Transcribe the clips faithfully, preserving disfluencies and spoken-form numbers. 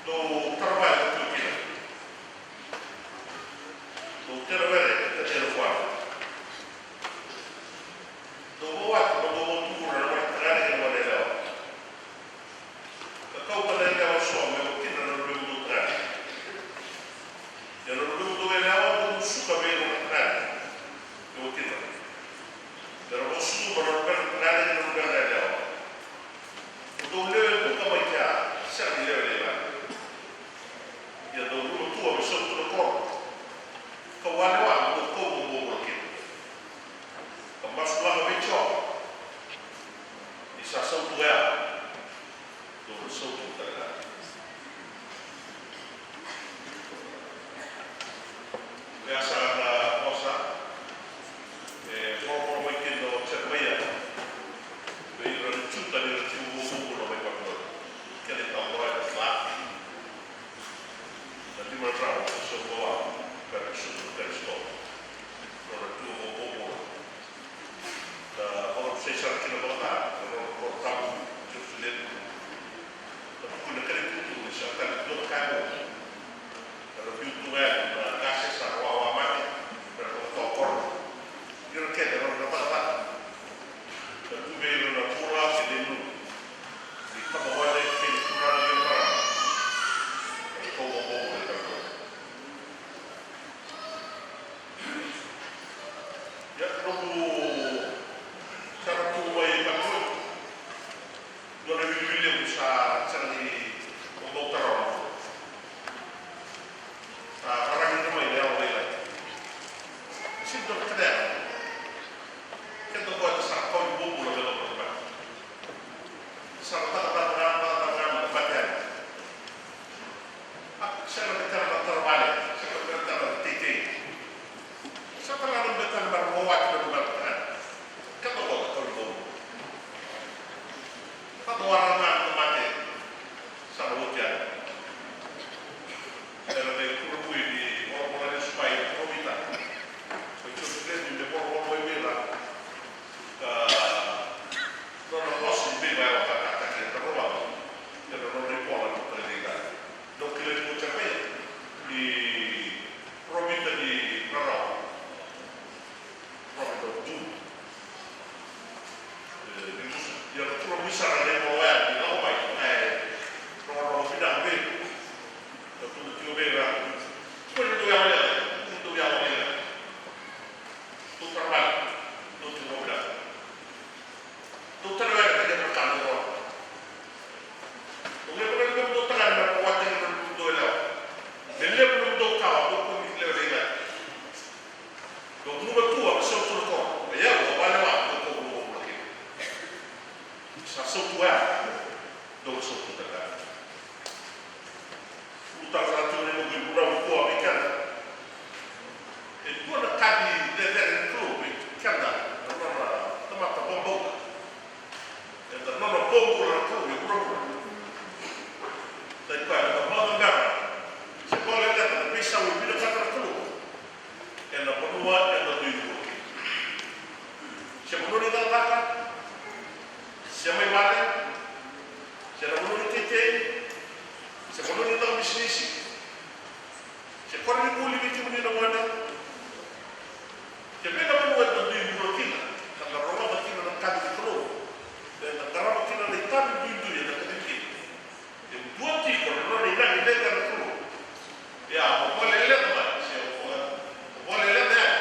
Dou tara vaya ka tu kina. Dou tena were ka tena vuana. Dou vawati mo dou vakatubura na gonetagane kei na goneyalewa. Ka kauta na yalewa eso me watina na luvemudou tagane. Ia na luvemudou yalewa mo dou suka vei ira na tagane me watina. Me ra vakasucuma na luvena tagane kei na luvena yalewa. Mo dou lewe vuka mai kea, sega ni lewe lailai. Ia dou gumatua me sautu na koro. Ka wale wa mo dou kau vakabobula kina. Ka masulaka vei Jiova ni sa sautu oya, dou na sautu tale ga. Oya sara na vosa e vorovoro mai kina o Jeremaia vei ira na Juta ni ra tiko vakabobula mai Papiloni. Kena itaroga e na sla. Na lima na drau, na soqosoqo, ka na sucu na Karisito. Nona tu vakabobula. Na vakarusai sara kina vakacava na nona koro tabu Jerusalemi. Na tukuni na kena itukutuku ni sega tale dua na ka e vou. Era biu tu ga yani na qase sa wawa mate, era vakatoa koro. Ira kece era na cakacaka. Ka tu vei ira na bula kei na inumu. Ni tabagone kei na turaga kei na marama. Era kau vakabobula e Papiloni. Ia, noqu sara tu mai Papiloni. Dua na wiliwili levu sa sega ni vakabauta rawa. Sa raravi mai na yalo lailai. Sega ni dua na kena yaga. Keda qo eda sa kau ni bobula me lako na mate. Sa na cakacaka ga, cakacaka ga me na mate yani. A, sega na betena na taravale, sega na betena na teitei. Sa tara na betena na rawati na luvena tagane. Keda qo da kau ni bobula. Sa na wara ga na mate. Sa na oti yani. Era na ikurabui ni volavola lesu mai na parofita mai Jerusalemi me volavola mai vei ira. Ka nona vosa ni veivakayagataki eda rogoca ena nona ivola na Talailailai. Dou kilai tu o Jeremaia ni parofita ni rarawa. Prophet of doom. E, ni musu, ia na turaga ni sara na ivola oya ni lako mai, na e rogorogo vinaka vei ira. Na tu na tiko vei ira. Tiko ni dou yaco levu, tiko ni dou yaco levu. Dou tara vale, dou tiko vinaka. Dou tara vale, ka dou tara vale. Dou levu na nomudou tagane me ra vakataki na nomudou yalewa. Me levu na nomudou kawa, dou kua ni lewe lailai. Dou gumatua me sautu na koro, o yau au a lewa, dou kau vakabobula kina. Sa sautu oya, dou na sautu tale ga. Ulutaga sara tu na noqu ivunau nikua vei keda. E dua na ka ni cecere ni Kalou vei keda na nona tamata vakabauta. Eda nona bobula na Kalou e vuravura. Sai koya eda vakacabera se vakalekaleka na veisau e vinakata na Kalou ena vanua eda dui bula kina. Se vanua ni cakacaka, se mai vale, se na vanua ni teitei, se vanua ni caka bisinisi, se koronivuli vei kemuni na gone, se vei na vanua eda dui bula kina, ka da rogoca kina na kaci ni Kalou, eda qarava kina na itavi duidui ena kaci kina. E dua tiko na nona inaki leqa na Kalou. Ia, mo vakaleleca mai, se mo vakaleleca yani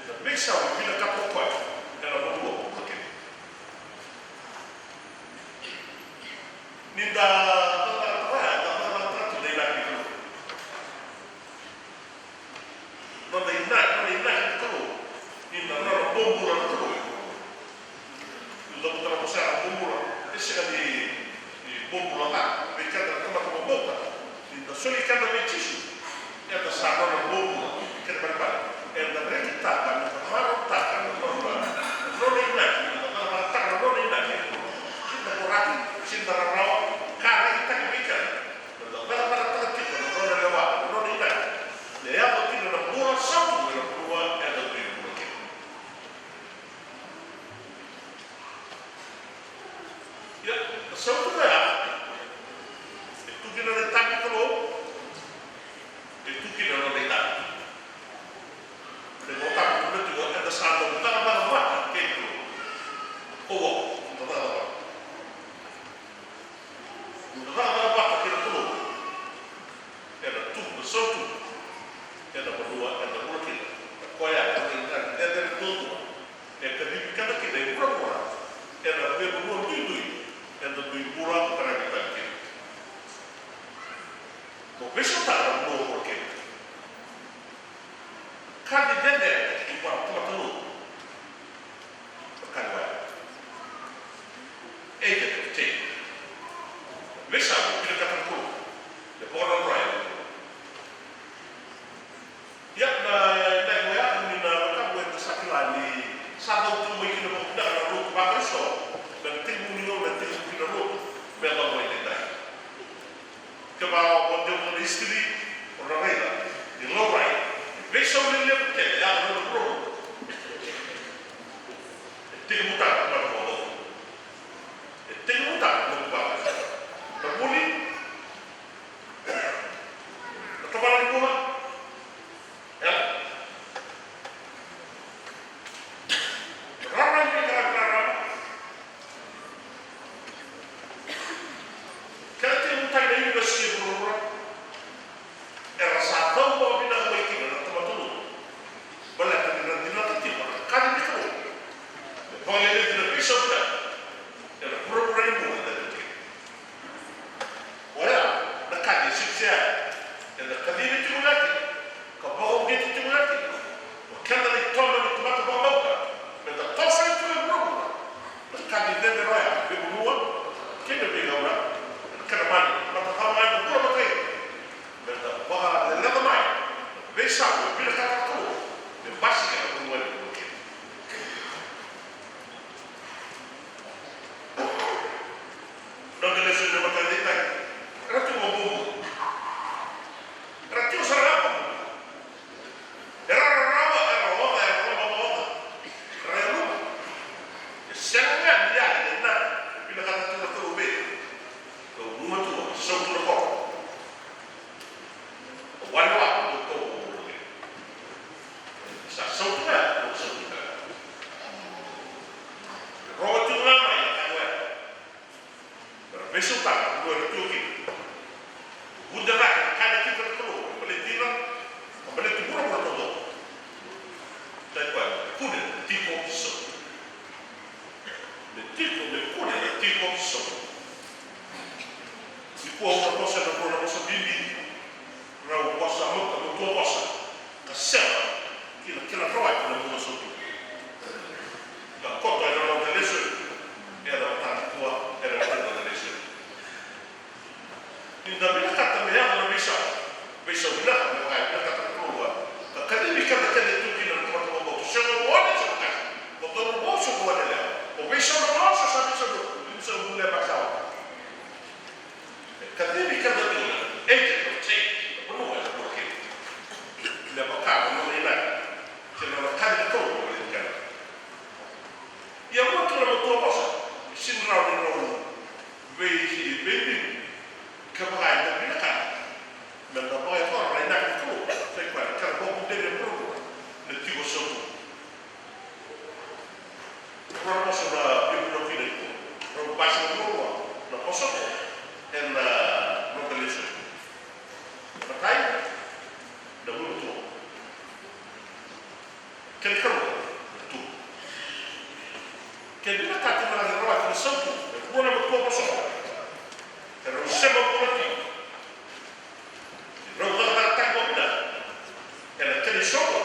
na veisau e vinakata o koya ena vanua o bula kina. Ni da cakacakataka, da cakacakataka tu na inaki ni Kalou. Nona inaki, nona inaki ni Kalou, ni da nona bobula na Kalou. Ni da cavuta na vosa na bobula, e sega ni, ni bobula ga vei keda na tamata vakabauta. Ni da soli keda vei Jisu, eda sa nona bobula, kena ibalebale eda rekitaka, eda marautaka na nona, na nona inaki, eda cakacakataka na nona inaki. Ni da vorati, se da rarawa, ka rekitaki vei keda. Eda cakacakataka tiko na nona lewa, na nona inaki. Me yaco kina na bula sautu ena vanua eda dui bula kina. Ia, na sautu oya e tu kina na itavi ni Kalou, na vanua eda bula kina. Na koya e na cecere duadua e kacivi keda kina e vuravura ena veivanua duidui eda dui bula ka ravitavi kina. Mo veisautaka na vanua o bula kina. Kaci cecere i vua na tamata lotu. Ka ni wai. Ei, ke te tei. Veisau, vinakata na Kalou. Me vakaroroya. Ia, na, na, na, ia, ni na, na, na, na, sa kila ni sa cau tu mai kina vakavinaka na lotu vaKarisito. Na tekivu ni gauna, na tekivu kina na lotu. Me yacova mai edaidai. Kevaka o dau na history, o na raica ni laurai, ni veisau lelevu kece, ya na noda vuravura. E tekivutaka na noda vuravura. E tekivutaka na noda vuravura. Na vuli, na tamana ni bula, e rara ni veiqaravi raraba. Kena tekivutaki na univesiti e vuravura, era sa cau vakavinaka mai kina na tamata lotu. Baleta ni ra dinata tiko na kaci ni Kalou. Me vakaleleci na veisau vinaka ena vuravura ni bula eda tiko kina. Oya na kaci e sipisia eda kacivi tiko na kina. Ka vakauqeti tiko na kina o keda na itovo ni tamata vakabauta, meda toso tiko e vuravura. Na ka ni cecere oya, veivanua kei na veigauna, na kena mani, na tamata cava ga eda bula vata kei, meda vakaleleca mai na veisau e vinakata na Kalou me basika ena vanua eda bula kina. Noda lesoni ena mataka edaidai, era tiko vakabobuka. Era tiko sara ga vakabobuka. Era rarawa, era oca, era lomalomaoca, era yaluma. E sega ga ni yali na vinakata tiko na Kalou vei ira. Dou gumatua, sautu na koro. Wale wa, dou kau ko bula vei. Sa sautu ga, dou sautu ga. Rogo tiko ga mai na ka ni wale. Era veisautaka na vanua era tu kina. Vude cake na ka e nakita na Kalou, baleti ira, baleti vuravura taucoko. Sai koya, kune na tiko sautu. Me tiko, me kune na tiko sautu. Nikua au na vosa ena rua na vosa bibi. Rau vosa mauta, matua vosa, ka sema ki na kena rawati na bula sautu. Ka koto ena noda lesoni ena mataka nikua, ena mataka na lesoni. Ni da vinakata me yaco na veisau, veisau vinaka me vaka e vinakata na Kalou, ka kacivi keda kece tu kina na tamata vakabauta, se o gone se o qase, o cauravou se o goneyalewa, o veisau na masu, sa veisau na, ni sa gone vakasawa. E kacivi keda tiko na agent of change, na vanua eda bula kina. Me vaka na nona inaki kei na nona kaci na Kalou me baleti keda. Ia, rua tiko na matua vosa e sega ni rawa ni rau vei, veibibi. Kevaka eda vinakata meda vakayacora na inaki ni Kalou, sai koya na kena vakavuderi e vuravura na tiko sautu. Rua na vosa na veivuravura kina nikua. Rau basika ruarua na vosa oqo ena noda lesoni. Matai, na gumatua. Kena ikarua, na tubu. Ke vinakati me laki rawati na sautu, e rua na matua vosa oqo. Erau sema vua na tiko. Rau cakacakataki vakavinaka ena kena isoko,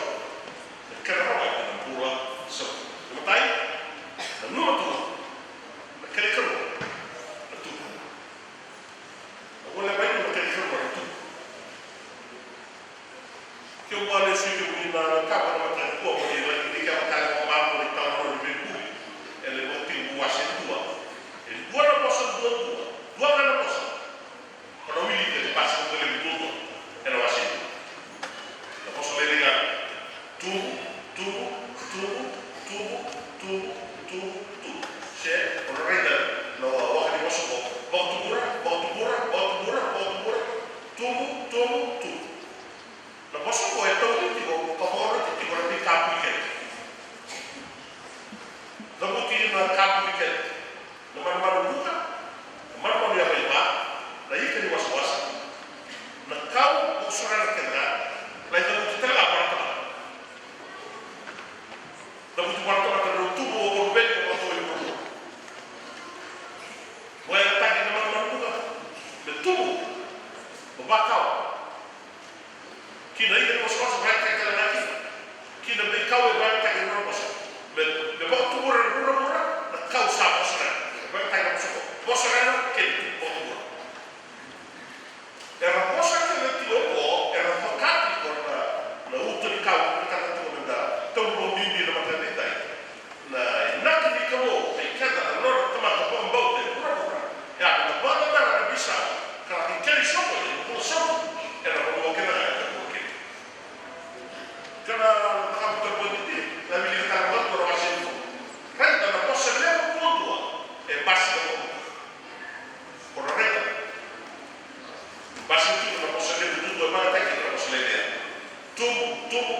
na kena rawa ena bula sautu. Na matai, nanuma tu, na kena ikarua, na tubu. Na gole mai na kena ikarua, na tubu. Keu a lesu i kemuni na ka va na mataka nikua, mo ni laki dikeva tale vakamalua na italanoa ni veibuli ena iVakatekivu wase dua. E dua na vosa duadua, dua ga na vosa. Ko na wilika ni basika vakalevu duadua ena wase dua. Na vosa lailai ga. Tubu, tubu, tubu, tubu, tubu, tubu, tubu. Se o na raica na waka ni vosa oqo. Vakatubura, vakatubura, vakatubura, vakatubura. Tubu, tubu, tubu. Na vosa oqo e tauri tiko ka vakaroti tiko na veika buli kece. Cavuti na ka buli kece. Na manumanu vuka, na manumanu yavaiva, na ika ni wasawasa, na kau, vakasurara kece ga, lai cavuti tale Kina ina na vosavosa vakayagataki tale ga kina. Kina veikau e vakayagataki ena nona vosa. Me, me vakatubura na vuravura na kau sa vosa ga. E vakayagataki na vosa ko. Vosa ga na kena vakatubura. Era vosa kece tiko oqo, era vakati ko na, na uto ni kau, na kau tiko meda taura vakabibi na mataka edaidai. Na inaki ni Kalou vei keda na nona tamata vakabauta e vuravura. E a meda vakacacana na veisau, ka laki Karisito ena bula sautu, ena vanua kece ga eda bula kina. Ka na, na ka buta boi titi, na wilika tale vakadua na wase ni Kalou. Raica na vosa levu duadua, e basika vakadua. Ko na raica. Basika tiko na vosa levu duadua, e vakayagataki na vosa lelevu. Tubu, tubu,